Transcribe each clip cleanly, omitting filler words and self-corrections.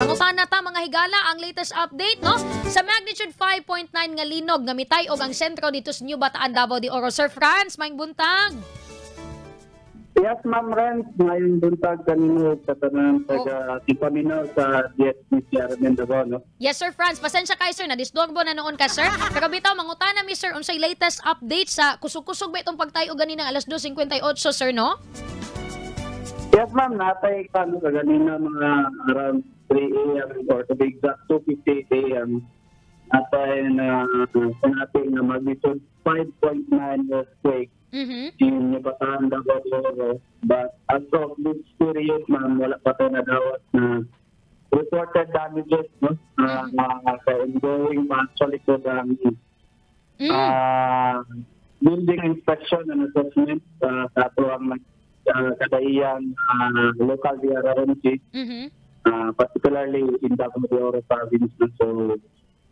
Mangutana ta, mga higala, ang latest update, no, sa magnitude 5.9 nga linog nga mitay-og ang sentro dito sa New Bataan, Davao de Oro. Sir Franz, maayong buntag. Yes, Ma'am Ren, maayong buntag kanino sa tanan taga tipaminaw sa DSPCR Davao, no? Yes, Sir Franz. Pasensya kay sir, na-disturbo na noon ka, sir. Pero bitaw, mangutana mi, sir, unsay latest update sa kusog-kusog ba itong pagtayo ganina alas 2:58, sir, no? Yes, ma'am, natay kano kaganina mga around 3 a.m. or to be exact, 2:58 a.m. Natay na natin na magnitude 5.9 earthquake in New Bataan, Davao de Oro. But as of this period, ma'am, wala pa tayo nadawat na reported damages, no? Sa ongoing pa actually ko ang building inspection and assessment sa ato ang kadaiyang local DRRMC, particularly in Davao de Oro province, no? So,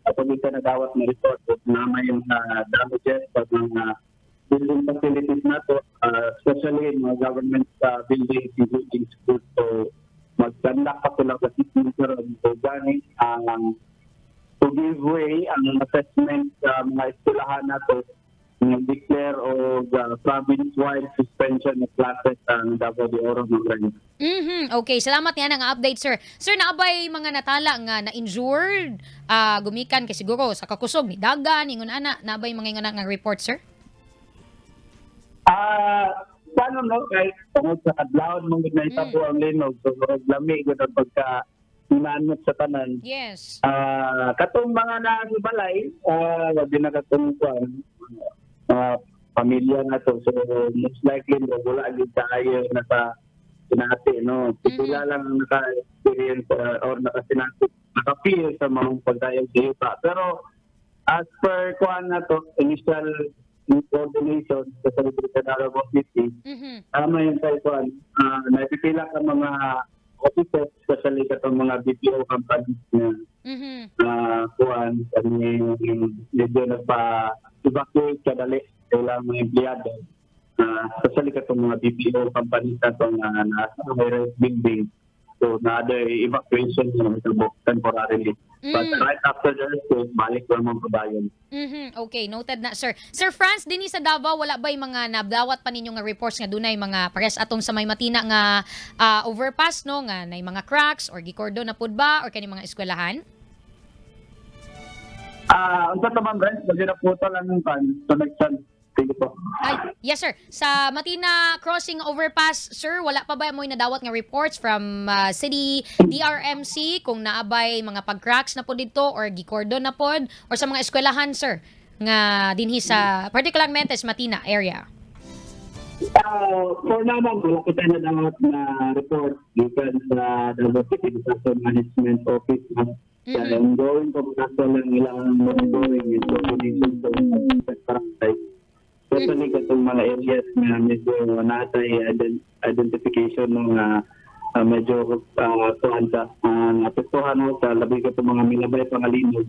ato kita nadawat na report na may mga damages sa mga building facilities nato, especially in mga government buildings, including schools. So, mag-conduct pa sila assessment karon. So, gani, to give way ang assessment sa mga eskwelahan nato, nag-declare og province-wide suspension of classes ang Davao de Oro, Ma'am Ren. Okay, salamat nga nga update, sir. Sir, naabay mga natala nga na-injured, gumikan kay siguro sa kakusog ni dagan, ingon ana, naabay mga ingon nga report, sir? Paano, no, kay tungod sa kadlawon man gud na itabo ang linog, so murag lami gud ang pagka hinanot sa tanan. Katong mga naa balay, di na katong kuan, pamilya na to. So most likely no, wala gid kaayo na sa sinati, no. Sila lang ang naka-experience or nakasinati, naka-feel sa mga pagdayag sa yuta. Pero as per kuan na to, initial coordination sa sa Davao City, tama yung kay kuan, napipila ka mga offices, especially katong mga BPO companies na kuan kani medyo nagpa-evacuate kadali sa mga empleyado. Especially katong mga BPO companies na itong nasa high-rise building. So, na other evacuation na mahitabo temporarily. But right after the earthquake, balik lang mga kabayan. Okay, noted na, sir. Sir Franz, dinhi sa Davao, wala ba yung mga nabdawat pa ninyo nga reports nga dunay mga pares atong sa may Matina nga overpass, no, nga nay mga cracks or gikordon na pud ba or kani mga eskwelahan? Unsa to, Ma'am Renz? Medyo naputol ang kan connection. Sige po. Ay, yes, sir. Sa Matina Crossing Overpass, sir, wala pa ba mo'y nadawat nga reports from City DRMC kung naabay mga pag-cracks na po dito or gikordon na pod or sa mga eskwelahan, sir, nga dinhi sa particularmente sa Matina area? For now, ma'am, wala kita na dawat na report gikan sa Davao City Disaster Management Office, ma'am. Kaya ongoing pa po lang ilang monitoring and coordination sa barangay. Especially katong mga areas na medyo natay identification ng medyo kuan sa naapektuhan mo sa labi katong mga milabay pa nga linog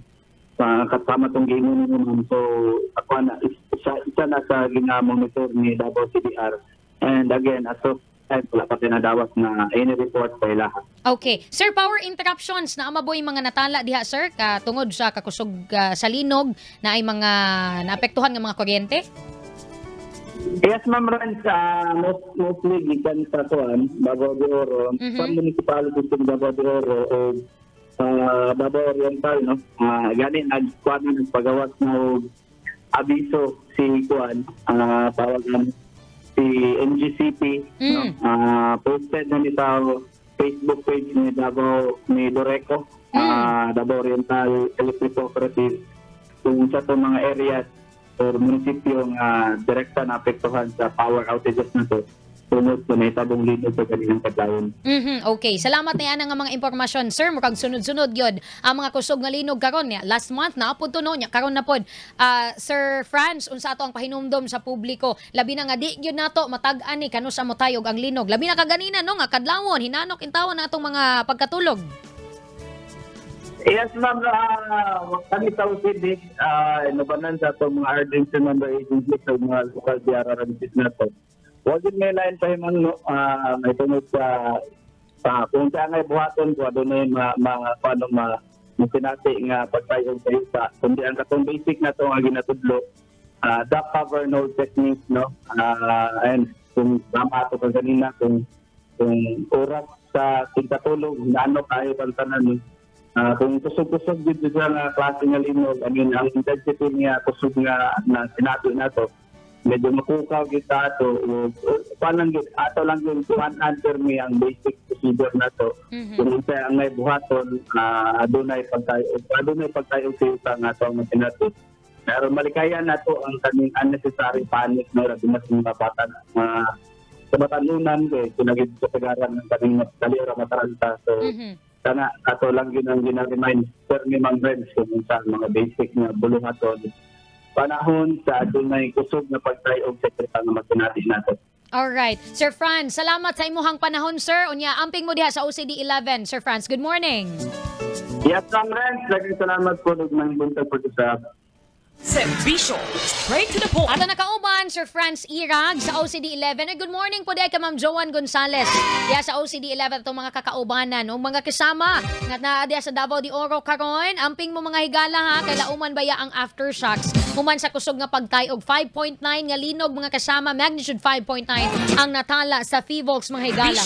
kasama tong gingon mo, ma'am. So ako na isa na sa gina-monitor ni Davao CDR. And again, as of time, wala pa tinadawat na any report sa ilaha. Okay. Sir, power interruptions, naa maboy mga natala diha, sir, tungod sa kakusog sa linog na ay mga naapektuhan nga mga kuryente? Yes, Ma'am Renz, mostly gikan sa kuan, Davao de Oro, sa municipality ng Davao de Oro o Davao Oriental, no? Gani nagkuan na, nagpagawas na og abiso si kuan, tawag si NGCP, no? Posted na ni sa Facebook page ni Davao ni Doreco, Davao Oriental Electric Cooperative, kung sa itong mga areas or munisipyo nga direkta na apektuhan sa power outages na to tungod sa nahitabong linog sa kaninang kadlawon. Okay, salamat na yan nga mga impormasyon, sir. Murag sunod-sunod gyud ang mga kusog nga linog karon niya. Last month na pod to, no, nya karon na pod. Sir Franz, unsa ato ang pahinumdom sa publiko? Labi na nga di gyud nato matag-an ni kanus-a motayog ang linog. Labi na kaganina, no, nga kadlawon hinanok intawon na atong mga pagkatulog. Yes, ma'am. Kami sa OCD, inubanan sa atong mga RDC member agencies sa mga local DRRMCs na to. Huwag din may lain pa no, may tungod sa Kung sa ngay buhaton ko, adunay ma, ma, paano ma masinati nga pagtayog sa yuta. Kundi ang katong basic na to nga ginatudlo, duck, cover, and hold technique, no? And kung tama ato kang kanina, kung oras sa tigkatulog, naano kayo ang tanan, no? Kung kusog-kusog dito sa nga klase nga linog, I mean, ang intensity niya kusog nga na sinabi na to, medyo makukaw kita ato, o paano gyud ato lang yung kuhanan mi ang basic procedure na to. Kung unsa ang may buhaton, adunay pagtayo sa yuta nga ato ang masinati. Pero malikayan nato ang kaning unnecessary panic, no, labi na sa mga bata, mga kabatanunan kay kinagid kasagaran ng kaning dali ra mataranta. So kana ato lang yun ang gina-remind sir ni Ma'am Renz kung unsa ang mga basic nga buluhaton panahon sa adunay kusog nga pagtayog sa yuta nga masinati nato. Alright. Sir Franz, salamat sa imuhang panahon, sir. Unya, amping mo diha sa OCD 11. Sir Franz, good morning. Yes, Ma'am Renz, daghang salamat po ug maayong buntag po sa Serbisyo. Straight to the point. Ato nakauban, Sir Franz Irag sa OCD 11. Ay, good morning po diay kay Ma'am Joanne Gonzales. Diya sa OCD 11 itong mga kakaubanan o mga kasama nga naa diya sa Davao de Oro karon. Amping mo, mga higala, ha, kay lauman baya ang aftershocks human sa kusog nga pagtayog? 5.9 nga linog, mga kasama, magnitude 5.9 ang natala sa PHIVOLCS, mga higala.